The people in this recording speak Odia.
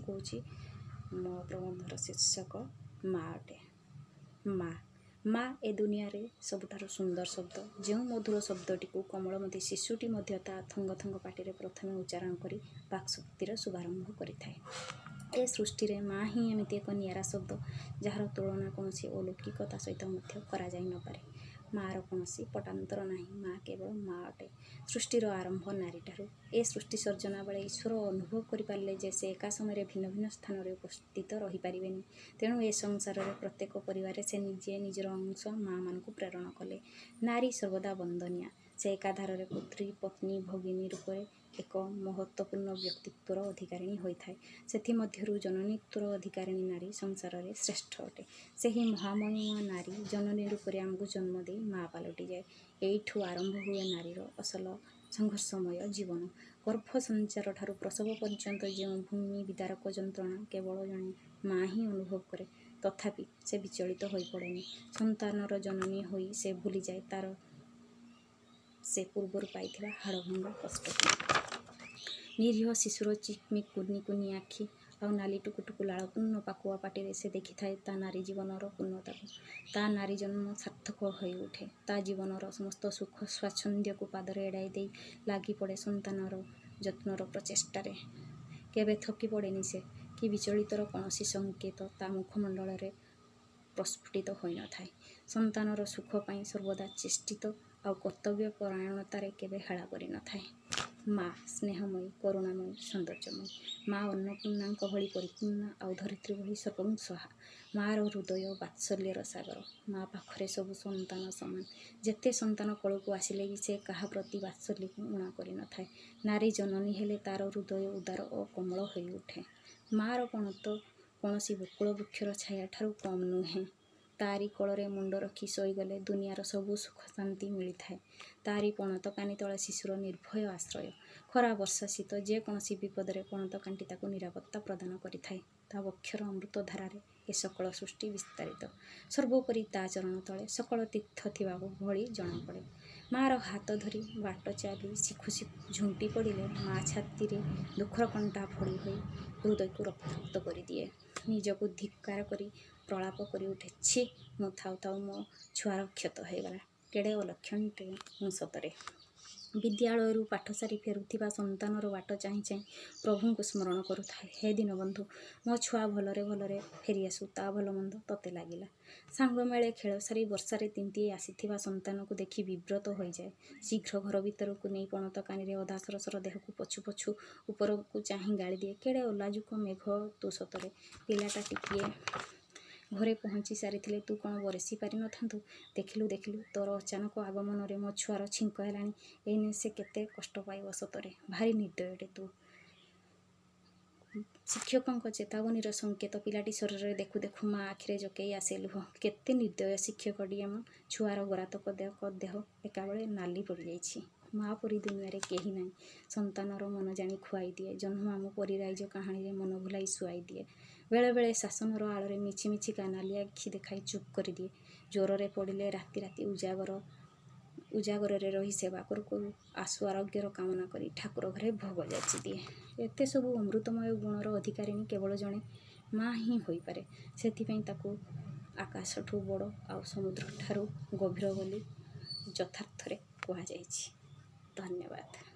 କହୁଛି। ମୋ ପ୍ରବନ୍ଧର ଶୀର୍ଷକ ମା ଅଟେ। ମା, ମା ଏ ଦୁନିଆରେ ସବୁଠାରୁ ସୁନ୍ଦର ଶବ୍ଦ। ଯେଉଁ ମଧୁର ଶବ୍ଦଟିକୁ କୋମଳମତି ଶିଶୁଟି ମଧ୍ୟ ତା ଥଙ୍ଗ ଥଙ୍ଗ ପାଟିରେ ପ୍ରଥମେ ଉଚ୍ଚାରଣ କରି ବାକ୍ଶକ୍ତିର ଶୁଭାରମ୍ଭ କରିଥାଏ। ଏ ସୃଷ୍ଟିରେ ମା ହିଁ ଏମିତି ଏକ ନିଆରା ଶବ୍ଦ, ଯାହାର ତୁଳନା କୌଣସି ଅଲୌକିକତା ସହିତ ମଧ୍ୟ କରାଯାଇ ନପାରେ। ମାଆର କୌଣସି ପଟାନ୍ତର ନାହିଁ। ମା କେବଳ ମା ଅଟେ। ସୃଷ୍ଟିର ଆରମ୍ଭ ନାରୀଠାରୁ। ଏ ସୃଷ୍ଟି ସର୍ଜନା ବେଳେ ଈଶ୍ୱର ଅନୁଭବ କରିପାରିଲେ ଯେ ସେ ଏକା ସମୟରେ ଭିନ୍ନ ଭିନ୍ନ ସ୍ଥାନରେ ଉପସ୍ଥିତ ରହିପାରିବେନି। ତେଣୁ ଏ ସଂସାରରେ ପ୍ରତ୍ୟେକ ପରିବାରରେ ସେ ନିଜେ ନିଜର ଅଂଶ ମାଆମାନଙ୍କୁ ପ୍ରେରଣ କଲେ। ନାରୀ ସର୍ବଦା ବନ୍ଦନୀୟା। ସେ ଏକାଧାରରେ ପୁତ୍ରୀ, ପତ୍ନୀ, ଭଗିନୀ ରୂପରେ ଏକ ମହତ୍ତ୍ୱପୂର୍ଣ୍ଣ ବ୍ୟକ୍ତିତ୍ୱର ଅଧିକାରିଣୀ ହୋଇଥାଏ। ସେଥିମଧ୍ୟରୁ ଜନନୀତ୍ୱର ଅଧିକାରିଣୀ ନାରୀ ସଂସାରରେ ଶ୍ରେଷ୍ଠ ଅଟେ। ସେହି ମହାମହିମା ନାରୀ ଜନନୀ ରୂପରେ ଆମକୁ ଜନ୍ମ ଦେଇ ମା ପାଲଟିଯାଏ। ଏଇଠୁ ଆରମ୍ଭ ହୁଏ ନାରୀର ଅସଲ ସଂଘର୍ଷମୟ ଜୀବନ। ଗର୍ଭ ସଞ୍ଚାର ଠାରୁ ପ୍ରସବ ପର୍ଯ୍ୟନ୍ତ ଯେଉଁ ଭୂମି ବିଦାରକ ଯନ୍ତ୍ରଣା କେବଳ ଜଣେ ମା ହିଁ ଅନୁଭବ କରେ, ତଥାପି ସେ ବିଚଳିତ ହୋଇପଡ଼େନି। ସନ୍ତାନର ଜନନୀ ହୋଇ ସେ ଭୁଲିଯାଏ ତାର ସେ ପୂର୍ବରୁ ପାଇଥିବା ହାଡ଼ଭଙ୍ଗା କଷ୍ଟକୁ। ନିରୀହ ଶିଶୁର ଚିକ୍ମିକ୍ କୁନି କୁନି ଆଖି ଆଉ ନାଲି ଟୁକୁଟୁକୁ ଲାଳପୂର୍ଣ୍ଣ ପାକୁଆ ପାଟିରେ ସେ ଦେଖିଥାଏ ତା ନାରୀ ଜୀବନର ପୂର୍ଣ୍ଣତାକୁ। ତା ନାରୀ ଜନ୍ମ ସାର୍ଥକ ହୋଇଉଠେ। ତା ଜୀବନର ସମସ୍ତ ସୁଖ ସ୍ୱାଚ୍ଛନ୍ଦ୍ୟକୁ ପାଦରେ ଏଡ଼ାଇ ଦେଇ ଲାଗିପଡ଼େ ସନ୍ତାନର ଯତ୍ନର ପ୍ରଚେଷ୍ଟାରେ। କେବେ ଥକି ପଡ଼େନି ସେ, କି ବିଚଳିତର କୌଣସି ସଂକେତ ତା ମୁଖମଣ୍ଡଳରେ ପ୍ରସ୍ଫୁଟିତ ହୋଇନଥାଏ। ସନ୍ତାନର ସୁଖ ପାଇଁ ସର୍ବଦା ଚେଷ୍ଟିତ ଆଉ କର୍ତ୍ତବ୍ୟ ପରାୟଣତାରେ କେବେ ହେଳା କରିନଥାଏ। ମା ସ୍ନେହମୟୀ, କରୁଣାମୟୀ, ସୌନ୍ଦର୍ଯ୍ୟମୟୀ। ମା ଅନ୍ନପୂର୍ଣ୍ଣାଙ୍କ ଭଳି ପରିପୂର୍ଣ୍ଣା ଆଉ ଧରିତ୍ରୀ ଭଳି ସର୍ବଂସହା। ମାଆର ହୃଦୟ ବାତ୍ସଲ୍ୟର ସାଗର। ମା ପାଖରେ ସବୁ ସନ୍ତାନ ସମାନ। ଯେତେ ସନ୍ତାନ କୋଳକୁ ଆସିଲେ ବି ସେ କାହା ପ୍ରତି ବାତ୍ସଲ୍ୟକୁ ଊଣା କରିନଥାଏ। ନାରୀ ଜନନୀ ହେଲେ ତାର ହୃଦୟ ଉଦାର ଓ କୋମଳ ହୋଇଉଠେ। ମାଆର ପଣତ କୌଣସି ବକୁଳ ବୃକ୍ଷର ଛାୟାଠାରୁ କମ୍ ନୁହେଁ। ତାରି କୋଳରେ ମୁଣ୍ଡ ରଖି ଶୋଇଗଲେ ଦୁନିଆର ସବୁ ସୁଖ ଶାନ୍ତି ମିଳିଥାଏ। ତାରି ପଣତ କାନି ତଳେ ଶିଶୁର ନିର୍ଭୟ ଆଶ୍ରୟ। ଖରା, ବର୍ଷା, ଶୀତ ଯେକୌଣସି ବିପଦରେ ପଣତ କାନି ତାକୁ ନିରାପତ୍ତା ପ୍ରଦାନ କରିଥାଏ। ତା ବକ୍ଷର ଅମୃତଧାରାରେ ଏ ସକଳ ସୃଷ୍ଟି ବିସ୍ତାରିତ। ସର୍ବୋପରି ତା ଚରଣ ତଳେ ସକଳ ତୀର୍ଥ ଥିବା ଭଳି ଜଣାପଡ଼େ। ମାଆର ହାତ ଧରି ବାଟ ଚାଲି ଶିଖୁ ଶିଖୁ ଝୁଣ୍ଟି ପଡ଼ିଲେ ମା ଛାତିରେ ଦୁଃଖର କଣ୍ଟା ଫୋଡ଼ି ହୋଇ ହୃଦୟକୁ ରକ୍ତାକ୍ତ କରିଦିଏ। ନିଜକୁ ଧିକ୍କାର କରି ପ୍ରଳାପ କରିଉଠେ, ଛି, ମୁଁ ଥାଉ ଥାଉ ମୋ ଛୁଆର କ୍ଷତ ହୋଇଗଲା। କେଡ଼େ ଅଲକ୍ଷଣୀଟିଏ ମୁଁ ସତରେ। ବିଦ୍ୟାଳୟରୁ ପାଠ ସାରି ଫେରୁଥିବା ସନ୍ତାନର ବାଟ ଚାହିଁ ଚାହିଁ ପ୍ରଭୁଙ୍କୁ ସ୍ମରଣ କରୁଥାଏ, ହେ ଦୀନବନ୍ଧୁ, ମୋ ଛୁଆ ଭଲରେ ଭଲରେ ଫେରିଆସୁ, ତା ଭଲମନ୍ଦ ତୋତେ ଲାଗିଲା। ସାଙ୍ଗମେଳେ ଖେଳ ସାରି ବର୍ଷାରେ ତିନ୍ତି ଆସିଥିବା ସନ୍ତାନକୁ ଦେଖି ବିବ୍ରତ ହୋଇଯାଏ। ଶୀଘ୍ର ଘର ଭିତରକୁ ନେଇ ପଣତ କାନିରେ ଓଦା ସରସର ଦେହକୁ ପୋଛୁ ପୋଛୁ ଉପରକୁ ଚାହିଁ ଗାଳିଦିଏ, କେଡ଼େ ଅଲାଜୁକ ମେଘ ତୁ ସତରେ। ପିଲାଟା ଟିକିଏ ଘରେ ପହଞ୍ଚି ସାରିଥିଲେ ତୁ କ'ଣ ବରଷି ପାରିନଥାନ୍ତୁ? ଦେଖିଲୁ ଦେଖିଲୁ, ତୋର ଅଚାନକ ଆଗମନରେ ମୋ ଛୁଆର ଛିଙ୍କ ହେଲାଣି। ଏଇନେ ସେ କେତେ କଷ୍ଟ ପାଇବ ସତରେ। ଭାରି ନିର୍ଦ୍ଦୟଟେ ତୁ। ଶିକ୍ଷକଙ୍କ ଚେତାବନୀର ସଂକେତ ପିଲାଟି ଶରୀରରେ ଦେଖୁ ଦେଖୁ ମା ଆଖିରେ ଜକେଇ ଆସେ ଲୁହ। କେତେ ନିର୍ଦ୍ଦୟ ଶିକ୍ଷକଟିଏ ମ! ଛୁଆର ଗୋରାତକ ଦେହ ଏକାବେଳେ ନାଲି ପଡ଼ିଯାଇଛି। ମା ପରି ଦୁନିଆରେ କେହି ନାହିଁ। ସନ୍ତାନର ମନ ଜାଣି ଖୁଆଇ ଦିଏ। ଜହ୍ନମାମୁଁ, ପରୀରାଇଜ କାହାଣୀରେ ମନ ଭୁଲାଇ ଶୁଆଇ ଦିଏ। ବେଳେବେଳେ ଶାସନର ଆଳରେ ମିଛି ମିଛିକା ନାଲି ଆଖି ଦେଖାଇ ଚୁପ୍ କରିଦିଏ। ଜ୍ୱରରେ ପଡ଼ିଲେ ରାତି ରାତି ଉଜାଗରରେ ରହି ସେବା କରୁ କରୁ ଆଶୁ ଆରୋଗ୍ୟର କାମନା କରି ଠାକୁର ଘରେ ଭୋଗ ଯାଚି ଦିଏ। ଏତେ ସବୁ ଅମୃତମୟ ଗୁଣର ଅଧିକାରିଣୀ କେବଳ ଜଣେ ମା ହିଁ ହୋଇପାରେ। ସେଥିପାଇଁ ତାକୁ ଆକାଶଠୁ ବଡ଼ ଆଉ ସମୁଦ୍ରଠାରୁ ଗଭୀର ବୋଲି ଯଥାର୍ଥରେ କୁହାଯାଇଛି। ଧନ୍ୟବାଦ।